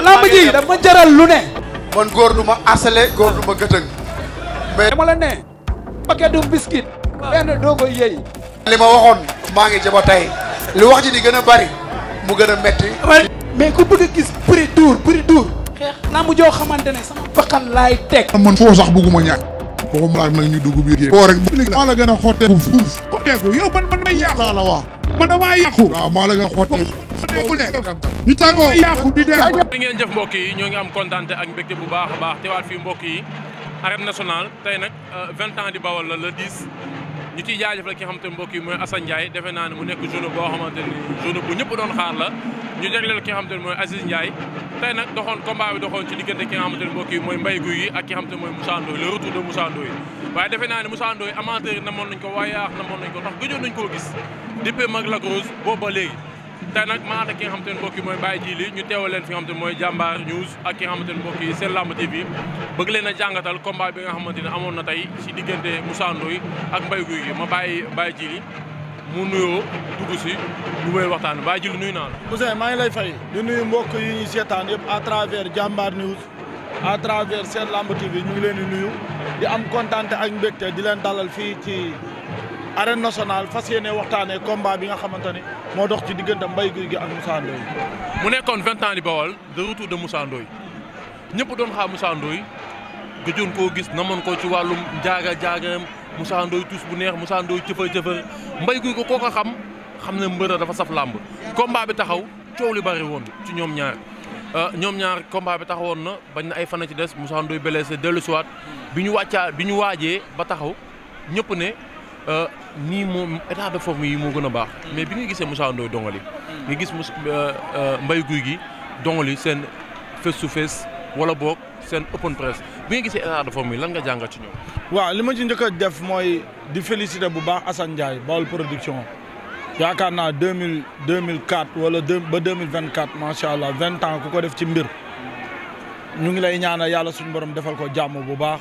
lamb ji dama jaral lu ne. man góor du ma asale góor du ma gëtëng. mais dama la ne. paquet du biscuit. benn doo ko yëy. li ma waxoon maa ngi jaba tey. li wax ji di gën a bari mu gën a metti. mais ku bëgg a gis prix dur. xeex lamb joo xamante ne sama bakkan laay teg. man foo sax bëgguma ñàkk. foofu mu laaj nag ñu dugg biir foo rek maa la gën a xotteeku fuuf. xotteeku yow man may yàqu la wax. man damaa yàqu. waaw maa la gën a xotteeku. ñu tàggoo yàqu di dee. li ngeen jëf mbokk yi ñoo ngi am kontaan ak mbégte bu baax a baax teewaat fii mbokk yi arène nationale tey nag 20 ans di Bawol la le 10 ñu ciy jaajëfal ki nga xamante ne mbokk yi mooy Assane Ndiaye defe naa ne mu nekk journée boo xamante ni journée bu ñëpp doon xaar la ñu jagleel ki nga xamante ne mooy Aziz Ndiaye tey nag doxoon combat bi doxoon ci diggante ki nga xamante ne mbokk yi mooy Mbaye Gouy Gui ak ki nga xamante ne mooy Moussa Ndoye le retour de Moussa Ndoye waaye defe naa ne Moussa Ndoye amateur yi namoon nañ ko waaye yaax namoon nañ ko ndax gëjoon nañ koo gis depuis mag la Rose boobu ba léegi tey nag maa ànd ak ki nga xamante ne mbokk yi mooy Mbaye Djily ñu teewal leen fi nga xamante ne mooy Jàmbaar News ak ki nga xamante ne mbokk yi seen lamb TV bëgg leen a jàngatal combat bi nga xamante ne amoon na tey ci diggante Moussa Ndoye ak Mbaye Gouy Gui ma bàyyi Mbaye Djily mu nuyoo dugg si ñu wéy waxtaan Mbaye Djily nuyu naa la. Ouzin maa ngi lay fay di nuyu mbokk yi ñuy seetaan yëpp à travers Jàmbaar News à travers seen lamb TV ñu ngi leen di nuyu di am kontaan ak mbégte di leen dalal fii ci arène nationale fas yéene waxtaanee combat bi nga xamante ni moo dox ci diggante Mbaye Gouy Gui ak Moussa Ndoye. mu nekkoon 20 ans di Bawol de retour de Moussa Ndoye ñëpp doon xaar Moussa Ndoye gëjoon koo gis namoon ko ci wàllum jaagaram Moussa Ndoye tuus bu neex Moussa Ndoye cëfër Mbaye Gouy Gui koo ko xam ne mbër dafa saf làmb combat bi taxaw coow li bari woon ci ñoom ñaar combat bi taxawoon na bañ na ay fan ci des Moussa Ndoye blessé dellu siwaat bi ñu waajee ba taxaw ñëpp ne nii moom état de forme yi moo gën a baax mais bi nga gisee Moussa Ndoye dongali nga gis Mbaye Gouy Gui dongali seen face to face wala boog seen open press bi nga gisee état de forme yi lan nga jàngat ci ñoom. waaw li ma ci njëkk a def mooy di féliciter bu baax Assane Ndiaye Bawol production yaakaar naa 2004 wala ba 2024 macha allah 20 ans ku ko def ci mbir ñu ngi lay ñaanal yàlla suñu borom defal ko jàmm bu baax.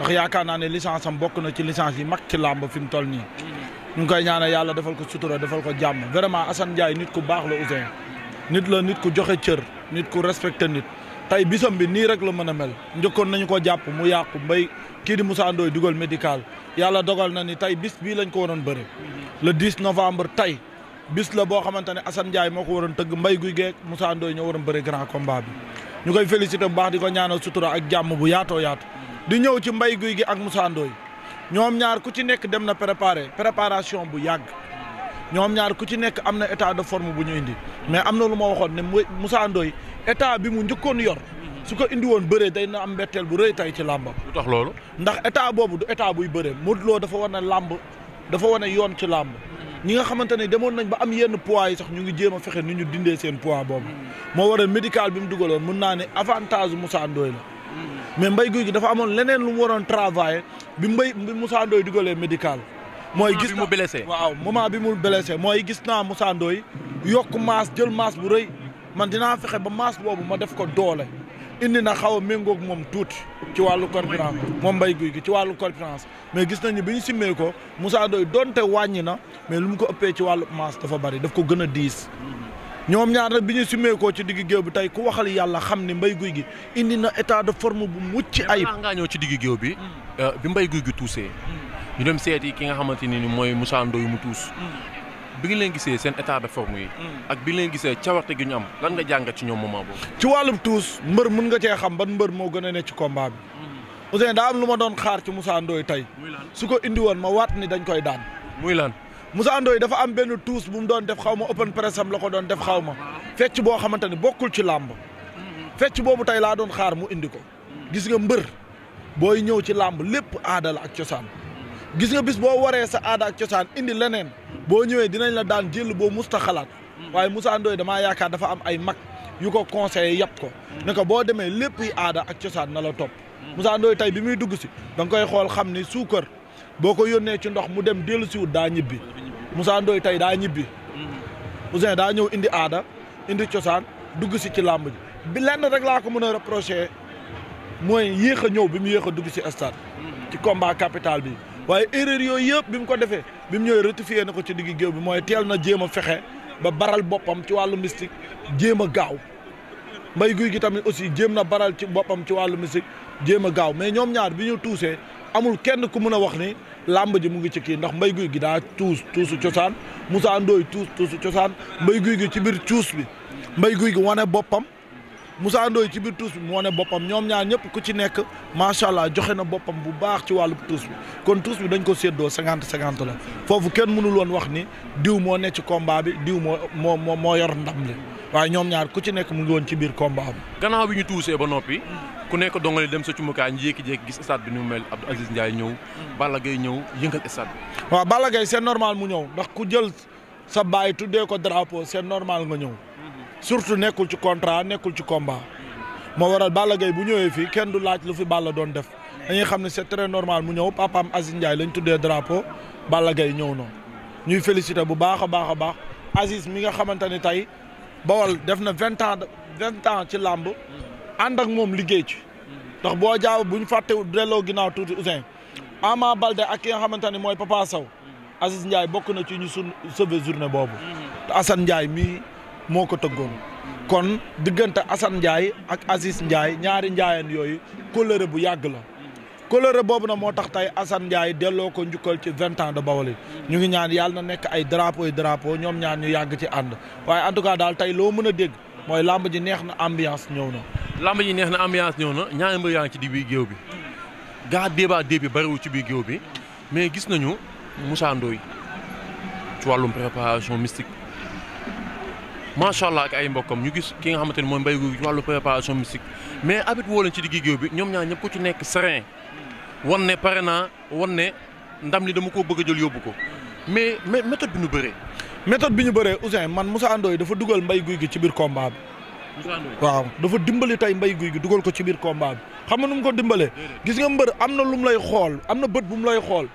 ndax yaakaar naa ne licence am bokk na ci licence yi mag ci làmb fi mu toll nii ñu ngi koy ñaanal yàlla defal ko sutura defal ko jàmm vraiment Assane Ndiaye nit ku baax la Ouzin nit ku joxe cër nit ku respecté nit tey bisam bi nii rek la mën a mel njëkkoon nañu ko jàpp mu yàqu Mbaye kii di Moussa Ndoye dugal médical yàlla dogal na ni tey bis bii lañ ko waroon bëre le 10 novembre tey bis la boo xamante ne Assane Ndiaye moo ko waroon tëgg Mbaye Gouy Gui ak Moussa Ndoye ñoo waroon bëre grand combat bi ñu koy félicité bu baax di ko ñaanal sutura ak jàmm bu yaatoo yaatu di ñëw ci Mbaye Gouy Gui ak Moussa Ndoye ñoom ñaar ku ci nekk dem na préparation bu yàgg ñoom ñaar ku ci nekk am na état de forme bu ñu indi mais am na lu ma waxoon ne Moussa Ndoye état bi mu njëkkoon yor su ko indi woon bëree day na am mbetteel bu rëy tey ci làmbam. lu tax loolu. ndax état boobu du état buy bëree Modou Lo dafa wane làmb dafa wane yoon ci làmb ñi nga xamante ne demoon nañ ba am yenn poids yi sax ñu ngi jéem a fexe ni ñu dindee seen poids boobu moo waral médical bi mu dugaloon mun naa ne avantage Moussa Ndoye la. mais Mbaye Gouy Gui dafa amoon leneen lu mu waroon travailler bi Moussa Ndoye dugalee médical. mooy gis mu blessé waaw moment bi mu blessé mooy gis naa Moussa Ndoye yokk masse jël masse bu rëy man dinaa fexe ba masse boobu ma def ko doole indi na xaw a méngoog moom tuuti ci wàllu corpulence moom Mbaye Gouy Gui ci wàllu corpulence mais gis nañu bi ñu simmee ko Moussa Ndoye donte wàññi na mais lu mu ko ëppee ci wàllu masse dafa bari daf ko gën a diis. ñoom ñaar nag bi ñu simmeekoo ci digg géew bi tey ku waxal yàlla xam ni Mbaye Gouy Gui indi na état de forme bu mucc ayib. ngaa ñëw ci digg géew bi bi Mbaye Gouy Gui tuusee ñu dem seeti ki nga xamante ni mooy Moussa Ndoye mu tuus bi nga leen gisee seen état de forme yi ak bi leen gisee cawarte gi ñu am lan nga jàngat ci ñoom moment boobu. ci wàllum tuus mbër mun nga cee xam ban mbër moo gën a ne ci combat bi Ouzin daa am lu ma doon xaar ci Moussa Ndoye tey su ko indi woon ma waat ni dañ koy daan. muy lan. Moussa Ndoye dafa am benn tuus bu mu doon def xaw ma open press am la ko doon def xaw ma fecc boo xamante ni bokkul ci làmb fecc boobu tey laa doon xaar mu indi ko gis nga mbër booy ñëw ci làmb lépp aada la ak cosaan gis nga bis boo waree sa aada ak cosaan indi leneen boo ñëwee dinañ la daan jël boo musta xalaat waaye Moussa Ndoye damaa yaakaar dafa am ay mag yu ko conseillé yàpp ko ne ko boo demee lépp yi aada ak cosaan na la topp Moussa Ndoye tey bi muy dugg si da nga koy xool xam ni suukar boo ko yónnee ci ndox mu dem dellu siwut daa ñibbi Moussa Ndoye tey daa ñibbi Ouzin daa ñëw indi aada indi cosaan dugg si ci làmb ji bi lenn rek laa ko mën a reproché mooy yéex a ñëw bi mu yéex a dugg si stade ci combat capital bi waaye erreur yooyu yëpp bi mu ko defee bi mu ñëwee rectifié na ko ci digg géew bi mooy teel na jéem a fexe ba baral boppam ci wàllu mystique jéem a gaaw Mbaye Gouy Gui tamit aussi jéem na baral ci boppam ci wàllu musique jéem a gaaw mais ñoom ñaar bi ñu tuusee amul kenn ku mën a wax ni làmb ji mu ngi ci kii ndax Mbaye Gouy Gui daa tuusu cosaan Moussa Ndoye tuusu cosaan Mbaye Gouy Gui ci biir tuus bi Mbaye Gouy Gui wane boppam Moussa Ndoye ci biir tuus bi mu wane boppam ñoom ñaar ñëpp ku ci nekk macha allah joxe na boppam bu baax ci wàllu tuus bi kon tuus bi dañ ko séddoo 50-50 la foofu kenn mënul woon wax ni diw moo nekk ci combat bi diw moo yor ndam li waaye ñoom ñaar ku ci nekk mu ngi woon ci biir combat bi. gannaaw bi ñu tuusee ba noppi ku nekk dongali dem sa cumukaay ñu jékki-jékki gis stade bi ni mu mel Abdou Aziz Ndiaye ñëw Balla Gaye ñëw yëngal stade bi. waaw Balla Gaye c'est normal mu ñëw ndax ku jël sa baay tuddee ko drapeau c'est normal nga ñëw surtout nekkul ci contrat nekkul ci combat moo waral Balla Gaye bu ñëwee fii kenn du laaj lu fi Balla doon def dañuy xam ne c'est très normal mu ñëw papaam Aziz Ndiaye lañ tuddee drapeau Balla Gaye ñëw noonu ñuy féliciter bu baax a baax Aziz mi nga xamante ni tey Bawol def na 20 ans ci làmb ànd ak moom liggéey ci ndax boo jaaw bu ñu fàtte delloo ginnaaw tuuti Ouzin Ama Baldé ak ki nga xamante ni mooy Papa Sow Aziz Ndiaye bokk na ci ñu sauver journée boobu te Assane Ndiaye mii moo ko tëggoon kon diggante Assane Ndiaye ak Aziz Ndiaye ñaari njaayeen yooyu colère bu yàgg la colère boobu na moo tax tey Assane Ndiaye delloo ko njukkal ci 20 ans de Bawol yi ñu ngi ñaan yàlla na nekk ay drapeau ñoom ñaan ñu yàgg ci ànd waaye en tout cas daal tey loo mën a dégg mooy lamb ji neex na ambiance ñëw na. lamb ji neex na ambiance ñëw na ñaari mbir yaa ngi ci di biir géew bi gaa débat bi bariwul ci biir géew bi mais gis nañu Moussa Ndoye ci wàllum préparation mystique macha allah ak ay mbokkam ñu gis ki nga xamante ni mooy Mbaye Gouy Gui ci wàllu préparation mystique mais abit woo leen ci digg géew bi ñoom ñaar ñëpp ku ci nekk serein wan ne pare naa wan ne ndam li dama koo bëgg a jël yóbbu ko mais méthode bi ñu bëree. méthode bi ñu bëree Ouzin man Moussa Ndoye dafa dugal Mbaye Gouy Gui ci biir combat bi. Moussa Ndoye waaw dafa dimbali tey Mbaye Gouy Gui dugal ko ci biir combat bi xam nga nu mu ko dimbalee. gis nga mbër am na lu mu lay xool am na bët bu mu lay xool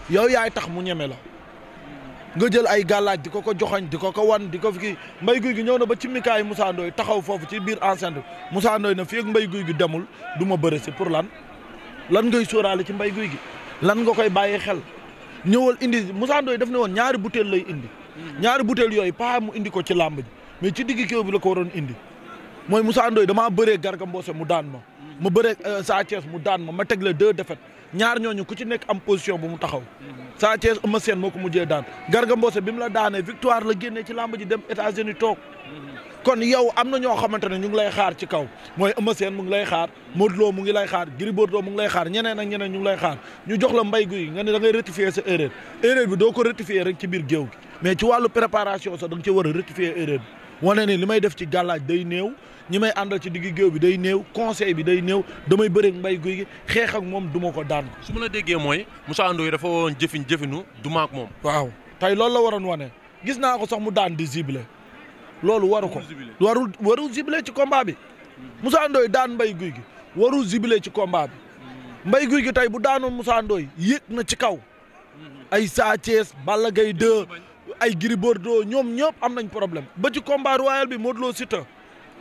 yow yaay tax mu ñeme la. nga jël ay gàllaaj di ko joxoñ di ko wan di ko fi kii Mbaye Gouy Gui ñëw na ba ci mikaayu Moussa Ndoye taxaw foofu ci biir enceinte Moussa Ndoye na fii ak Mbaye Gouy Gui demul du ma bëre si pour lan ngay sóoraale ci Mbaye Gouy Gui lan nga koy bàyyi xel ñëwal indi Moussa Ndoye daf ne woon ñaari butéel lay indi ñaari butéel yooyu pas mu indi ko ci làmb ji mais ci digg kéew bi la ko waroon indi mooy Moussa Ndoye damaa bëree Garga Mbossé mu daan ma bëree Sathies mu daan ma teg la 2 défaites ñaar ñooñu ku ci nekk am position bu mu taxaw Sathies Eumeu Sène moo ko mujjee daan Garga Mbossé bi mu la daanee victoire la génnee ci làmb ji dem États-Unis toog kon yow am na ñoo xamante ne ñu ngi lay xaar ci kaw mooy Eumeu Sène mu ngi lay xaar Modou Lo mu ngi lay xaar Gris Bordeaux mu ngi lay xaar ñeneen ak ñeneen ñu ngi lay xaar ñu jox la Mbaye Gouy Gui nga ne da ngay rectifier sa erreur bi doo ko rectifier rek ci biir géew gi mais ci wàllu préparation sax da nga ci war a rectifier erreur bi wane ni li may def ci gàllaaj day néew ñi may àndal ci digg géew bi day néew conseil bi day néew damay bëreeg Mbaye Gouy Gui xeex ak moom duma ko daan su ma la déggee mooy Moussa Ndoye dafa woon jëfinu duma ak moom waaw tey loolu la waroon wane gis naa ko sax mu daan di zible loolu waru ko warul zible ci combat bi Moussa Ndoye daan Mbaye Gouy Gui warul zible ci combat bi Mbaye Gouy Gui tey bu daanoon Moussa Ndoye yéeg na ci kaw ay Sathies Balla Gaye 2 ay Gris Bordeaux ñoom ñëpp am nañ problème ba ci combat royal bi Modou Lo Siteu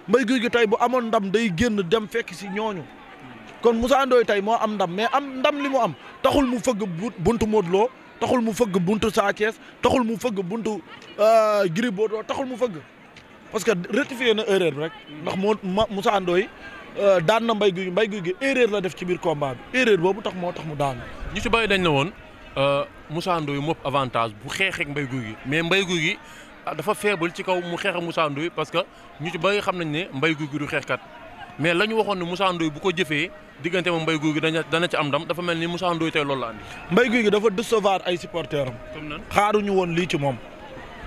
Mbaye Gouy Gui tey bu amoon ndam day génn dem fekk si ñooñu kon Moussa Ndoye tey moo am ndam mais am ndam li mu am taxul mu fëgg buntu Modou Lo taxul mu fëgg buntu Sathies taxul mu fëgg buntu Gris Bordeaux taxul mu fëgg parce que rectifier na erreur bi rek ndax Moussa Ndoye daan na Mbaye Gouy Gui erreur la def ci biir combat bi erreur boobu moo tax mu daan ñu ci bàyyi dañ na woon Moussa Ndoye mopp avantage bu xeexeek Mbaye Gouy Gui mais Mbaye Gouy Gui dafa faible ci kaw mu xeex ak Moussa Ndoye parce que ñu ci bëri xam nañ ne Mbaye Gouy Gui du xeexkat mais la ñu waxoon ne Moussa Ndoye bu ko jëfee diggante moom Mbaye Gouy Gui dana ci am ndam dafa mel ni Moussa Ndoye tey loolu la andi. Mbaye Gouy Gui dafa décevoir ay supporters am. comme nan xaaruñu woon lii ci moom.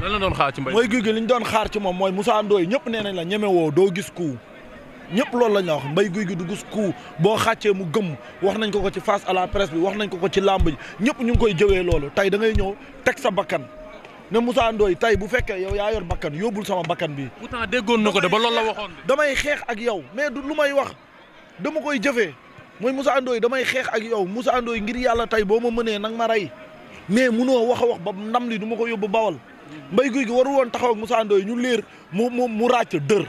lan la doon xaar ci Mbaye Gouy Gui li ñu doon xaar ci moom mooy Moussa Ndoye ñëpp nee nañ la ñeme woo doo gis coup ñëpp loolu la ñu wax Mbaye Gouy Gui du gis coup boo xàccee mu gëmm wax nañ ko ci face à la presse bi wax nañ ko ci làmb ji ñëpp ñu ngi koy jëwee loolu tey da ngay ñëw teg sa bakkan ne Moussa Ndoye tey bu fekkee yow yaa yor bakkan yóbbul sama bakkan bi pourtant déggoon na ko de ba loolu la waxoon de. damay xeex ak yow mais du lu may wax dama koy jëfee mooy Moussa Ndoye damay xeex ak yow Moussa Ndoye ngir yàlla tey boo ma mënee nag ma rey mais munoo wax a wax ba ndam li du ma ko yóbbu Bawol Mbaye Gouy Gui waru woon taxaw ak Moussa Ndoye ñu liir mu ràcc dër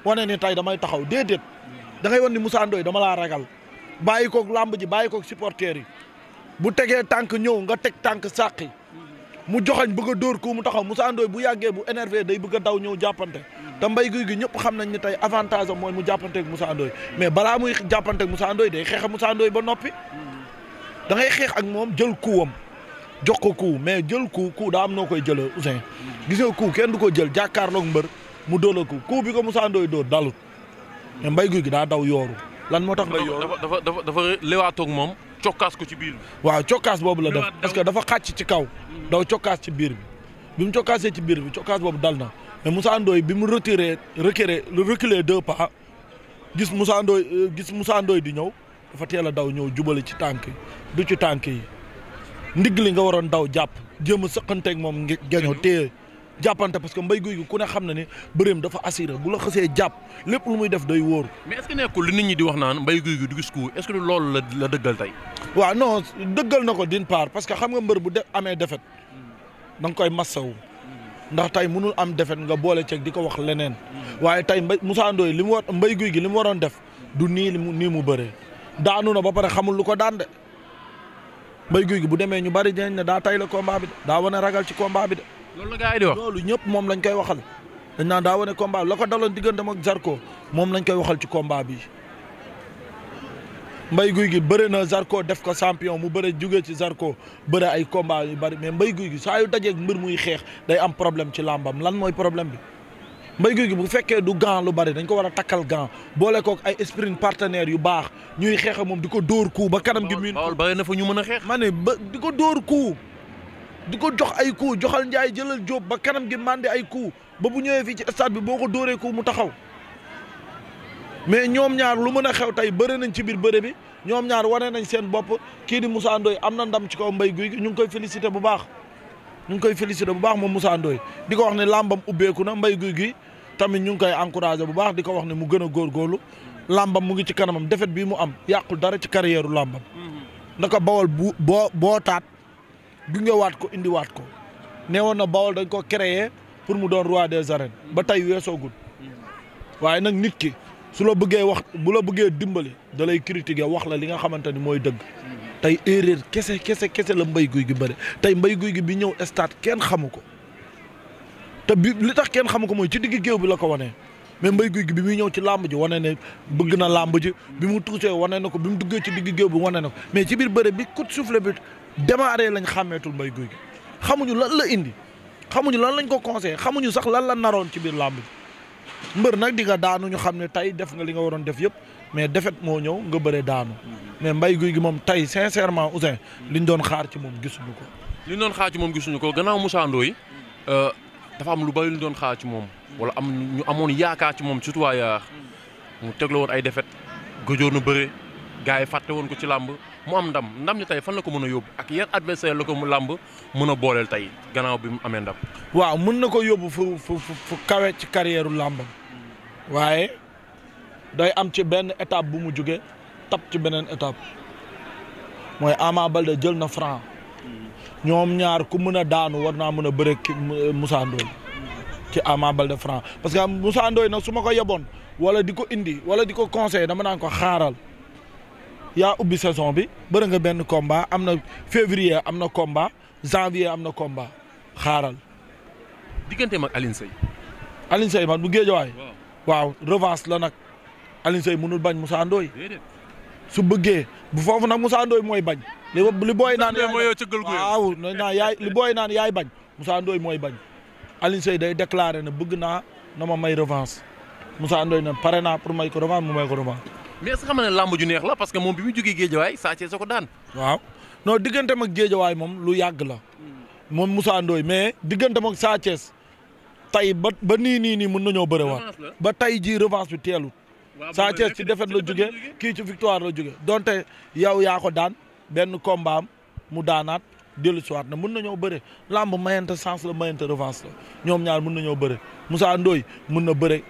wane ni tey damay taxaw déedéet da ngay wan ni Moussa Ndoye dama laa ragal bàyyi koog làmb ji bàyyi koog supporters yi bu tegee tànk ñëw nga teg tànk sàqi mu joxañ bëgg a dóor ko mu taxaw Moussa Ndoye bu yàggee bu énervé day bëgg a daw ñëw jàppante te Mbaye Gouy Gui ñëpp xam nañ ni tey avantage am mooy mu jàppanteeg Moussa Ndoye mais balaa muy jàppanteeg Moussa Ndoye day xeex ak Moussa Ndoye ba noppi da ngay xeex ak moom jël kuwam jox ko coup mais jël coup daa am noo koy jëlee Ouzin gis nga coup kenn du ko jël jàkkaarloog mbër mu dóor la coup bi ko Moussa Ndoye dóor dalut mais Mbaye Gouy Gui daa daw yooru lan moo tax ngay yooru dafa lewaatoog moom cokkaas ko ci biir bi. waaw cokkaas boobu la def parce que dafa xàcc ci kaw daw cokkaas ci biir bi mu cokkaasee ci biir bi cokkaas boobu dal na mais Moussa Ndoye bi mu reculer 2 pas gis Moussa Ndoye di ñëw dafa teel a daw ñëw jubali ci tànk yi du ci tànk yi ndigg li nga waroon daw jàpp jéem a sëqanteeg moom geñoo téye jàppante parce que Mbaye Gouy Gui ku ne xam na ne bëreem dafa assuré bu la xësee jàpp lépp lu muy def day wóor. mais est-ce que nekkul li nit ñi di wax naan Mbaye Gouy Gui du gis coup est-ce que loolu la dëggal tey. waaw non dëggal na ko d'une part parce que xam nga mbër bu amee défaite da nga koy massawu ndax tey mënul am défaite nga boole ceeg di ko wax leneen waaye tey Moussa Ndoye li mu war Mbaye Gouy Gui li mu waroon def du nii mu bëree daanu na ba pare xamul lu ko daan de Mbaye Gouy Gui bu demee ñu bari dinañ ne daa tay la combat bi de daa wane ragal ci combat bi de. loolu la gars yi di wax loolu ñëpp moom lañ koy waxal dañ naan daa wane combat bi la ko daloon digganteem ak Zarko moom lañ koy waxal ci combat bi Mbaye Gouy Gui bëre na Zarko def ko champion mu bëre jugee ci Zarko bëre ay combat yu bari mais Mbaye Gouy Gui saa yu dajeeg mbir muy xeex day am problème ci làmbam lan mooy problème bi Mbaye Gouy Gui bu fekkee du gant lu bari dañ ko war a takkal gant boole kook ay sprint partenaires yu baax ñuy xeex ak moom di ko dóor coup ba kanam gi. Bawol bari na fa ñu mën a xeex. ma ne ba di ko dóor coup di ko jox ay coup joxal Njaay jëlal Jóob ba kanam gi mandi ay coup ba bu ñëwee fii ci stade bi boo ko dóoree coup mu taxaw mais ñoom ñaar lu mën a xew tey bëre nañ ci biir bëre bi ñoom ñaar wane nañ seen bopp kii di Moussa Ndoye am na ndam ci kaw Mbaye Gouy Gui ñu ngi koy félicité bu baax moom Moussa Ndoye di ko wax ne làmbam ubbeeku na Mbaye Gouy Gui tamit ñu ngi koy encouragé bu baax di ko wax ne mu gën a góorgóorlu làmbam mu ngi ci kanamam défaite bii mu am yàqul dara ci carrière làmbam naka Bawol boo taat gungewaat ko indiwaat ko nee woon na Bawol dañ ko créé pour mu doon roi des arènes ba tey weesoogul waaye nag nit ki su la bëggee wax bu la bëggee dimbali da lay critiquer wax la li nga xamante ni mooy dëgg tey erreur kese la Mbaye Gouy Gui bëri tey Mbaye Gouy Gui bi ñëw stade kenn xamu ko te bi li tax kenn xamu ko mooy ci digg géew bi la ko wanee mais Mbaye Gouy Gui bi muy ñëw ci làmb ji wane ne bëgg na làmb ji bi mu tuusee wane na ko bi mu duggee ci digg géew bi wane na ko mais ci biir bëre bi coup de soufflet bi démarré lañ xàmmeetul Mbaye Gouy Gui xamuñu lan la indi xamuñu lan lañ ko conseillé xamuñu sax lan la naroon ci biir làmb ji mbër nag di nga daanu ñu xam ne tey def nga li nga waroon def yëpp mais défaite moo ñëw nga bëre daanu mais Mbaye Gouy Gui moom tey sincèrement Ouzin liñ doon xaar ci moom gisuñu ko. gannaaw Moussa Ndoye dafa am lu bari lu ñu doon xaar ci moom wala am ñu amoon yaakaar ci moom surtout waa mu tegloo woon ay défaite gëjoon na bëre gars yi fàtte woon ko ci làmb mu am ndam ni tey fan la ko mën a yóbbu ak yan adversaire la ko mu làmb mën a booleel tey gannaaw bi mu amee ndam. waaw mën na ko yóbbu fu kawe ci carrière làmbam waaye day am ci benn étape bu mu jóge tab ci beneen étape mooy Ama Baldé jël na Franc ñoom ñaar ku mën a daanu war naa mën a bëre Moussa Ndoye ci Ama Baldé Franc parce que Moussa Ndoye nag su ma ko yeboon wala di ko indi wala di ko conseillé dama naan ko xaaral yaa ubbi saison bi bëri nga benn combat am na février am na combat janvier am na combat xaaral. digganteem ak Alioune Seye. Alioune Seye man bu Géejawaay. waaw revanche la nag Alioune Seye mënul bañ Moussa Ndoye. su bëggee bu foofu nag Moussa Ndoye mooy bañ. li booy naan waaw li booy naan yaay bañ Moussa Ndoye mooy bañ Alioune Seye day déclaré ne bëgg naa na ma may revanche Moussa Ndoye ne pare naa pour may ko revanche mu may ko revanche. mais est-ce que xam nga ne làmb ju neex la parce que moom bi mu jógee Géejawaay Sathies sa ko daan. waaw non digganteem ak Géejawaay moom lu yàgg la moom Moussa Ndoye mais digganteem ak Sathies tey ba nii mën nañoo bëriwaat ba tey jii revanche bi teelut. Sathies ci défaite la jóge kii ci victoire la jóge donte yow yaa ko daan benn combat am mu daanaat dellu si waat na mën nañoo bëre làmb mayante sens la mayante revanche la ñoom ñaar mën nañoo bëre Moussa Ndoye mën na bëre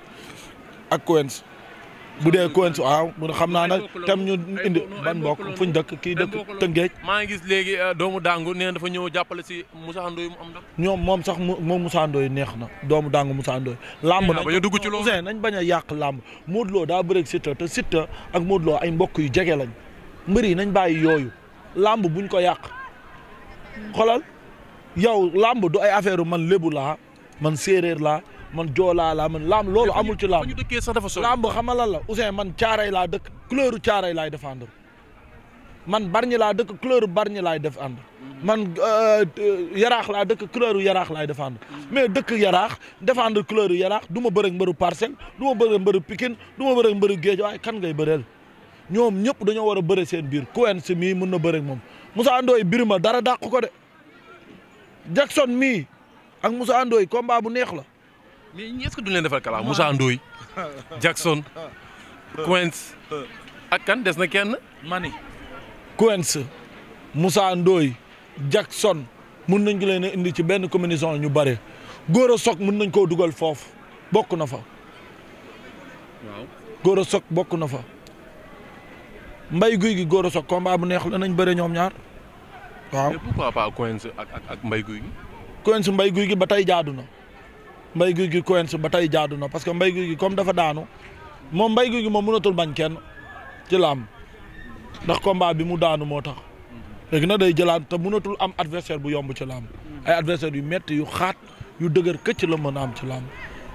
ak Coens bu dee Coens waaw mun xam naa nag tam ñu indi ban mbokk fuñ dëkk kii dëkk Tëngéej. maa ngi gis léegi doomu Dangu nee na dafa ñëw jàppale si Moussa Ndoye mu am ndam. ñoom moom sax moom Moussa Ndoye neex na doomu Dangu Moussa Ndoye. làmb nag bañ a dugg ci loolu nañ bañ a yàq làmb Modou Lo daa bëreeg Siteu te Siteu ak Modou Lo ay mbokk yu jege lañ mbër yi nañ bàyyi yooyu làmb buñ ko yàq xoolal yow làmb du ay affaire man lébu laa man séeréer laa man joolaa laa man lamb loolu amul ci lamb. ñu dëkkee sax dafa sori. lamb xam nga lan la Ouzin man caaray laa dëkk couleur caaray laay défendre man Bargny laa dëkk couleur Bargny laay défendre man yaraax laa dëkk couleur yaraax laay défendre mais dëkk yaraax défendre couleur yaraax du ma bëre mbëru Parcelles du ma bëre mbëru Pikine du ma bëre mbëru Guédiawaye kan ngay bëreel ñoom ñëpp dañoo war a bëre seen biir Quench mii mën na bëre ak moom Moussa Ndoye Birima dara dàq ko de Jackson mii ak Moussa Ndoye combat bu neex la. mais ñi est-ce que duñ leen defal kala Moussa Ndoye Jackson Quench ak kan des na kenn. mani Quench Moussa Ndoye Jackson mun nañ leen a indi ci benn combinaison ñu bare góor a soog mun nañ koo dugal foofu bokk na fa. waaw góor a soog bokk na fa. Mbaye Gouy Gui góor a soog combat bu neex la nañ bëre ñoom ñaar waaw. mais pourquoi pas Quench ak Mbaye Gouy Gui. Quench Mbaye Gouy Gui ba tey jaadu na Mbaye Gouy Gui Quench ba tey jaadu na parce que Mbaye Gouy Gui comme dafa daanu moom Mbaye Gouy Gui moom mënatul bañ kenn ci làmb ndax combat bi mu daanu moo tax léegi nag day jëlaat te mënatul am adversaire bu yomb ci làmb ay adversaire yu metti yu xaat yu dëgër këcc la mën a am ci làmb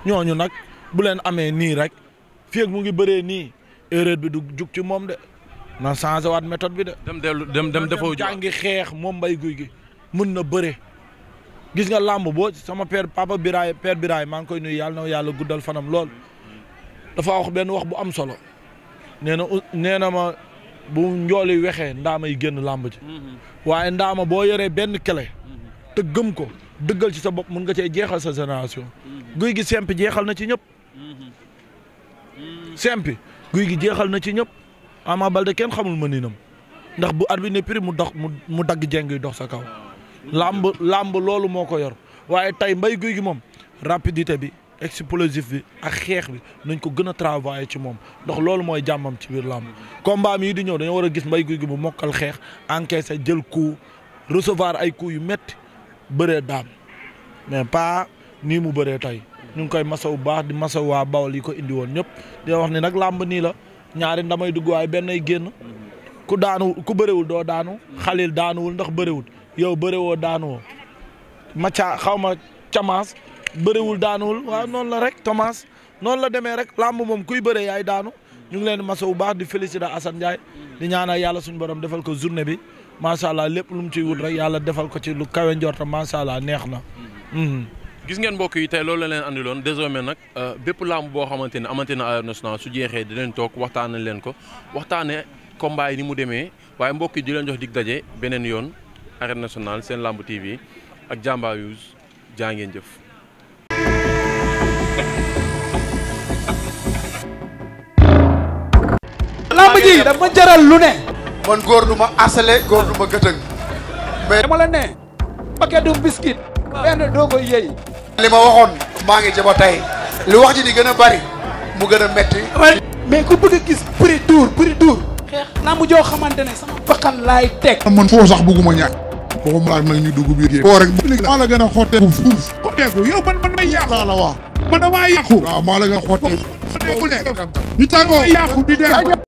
ñooñu nag bu leen amee nii rek fii ak mu ngi bëree nii erreur bi du jug ci moom de na changé waat méthode bi de. dem defoo jàngi xeex moom Mbaye Gouy Gui mën na bëre gis nga làmb boo sama père papa Biraye père Biraye maa ngi koy nuyu yàlla na yàlla guddal fanam lool dafa wax benn wax bu am solo nee na ma bu njooli wexee ndaamay génn làmb ji waaye ndaama boo yoree benn kele te gëm ko dëggal ci sa bopp mun nga cee jeexal sa génération Gouy Gui sempi jeexal na ci ñëpp sempi Gouy Gui jeexal na ci ñëpp Ama Baldé kenn xamul mëninam ndax bu arbitre ne prix mu dagg jeng yi dox sa kaw làmb loolu moo ko yor waaye tey Mbaye Gouy Gui moom rapidité bi explosif bi ak xeex bi nañ ko gën a travailler ci moom ndax loolu mooy jàmmam ci biir làmb combat mi di ñëw dañoo war a gis Mbaye Gouy Gui bu mokkal xeex encaissé jël coup recevoir ay coups yu métti bëree daan mais pas nii mu bëree tey ñu ngi koy masawu baax di masawu waa Bawol yi ko indi woon ñëpp di wax ni nag làmb nii la ñaari ndamay dugg waaye benn ay génn ku bëriwul doo daanu xalil daanuwul ndax bëriwul yow bëriwoo daanuwoo maca xaw ma camaas bëriwul daanuwul waaw noonu la rek Thomas noonu la demee rek làmb moom kuy bëree yaay daanu ñu ngi leen di masawu baax di féliciter Assane Ndiaye di ñaanal yàlla suñu borom defal ko journée bi macha allah lépp lu mu ciy wut rek yàlla defal ko ci lu kawe njorta macha allah neex na. gis ngeen mbokk yi tey loolu la leen andiloon désormais nag bépp làmb boo xamante ne amante na arène nationale su jeexee di leen toog waxtaanee leen ko waxtaanee combat yi ni mu demee waaye mbokk yi di leen jox dig daje beneen yoon arène nationale seen lamb TV ak Jàmbaar News jaa ngeen jëf. lamb ji dama jaral lu ne. man góor du ma asale góor du ma gëtëng. mais dama la ne. paquet du biscuit. benn doo koy yëy. li ma waxoon maa ngi jaba tey li wax ji di gën a bari mu gën a metti. mais ku bëgg a gis prix dur. xeex lamb joo xamante ne sama bakkan laay teg. man foo sax bëgguma ñàkk. waxuma laa nag ñu dugg biir foo rek maa la gën a xotteeku fuuf. xotteeku yow man may yàqu laa la wax. man damaa yàqu. waaw maa la gën a xotteeku. ñu tàggoo yàqu di dem.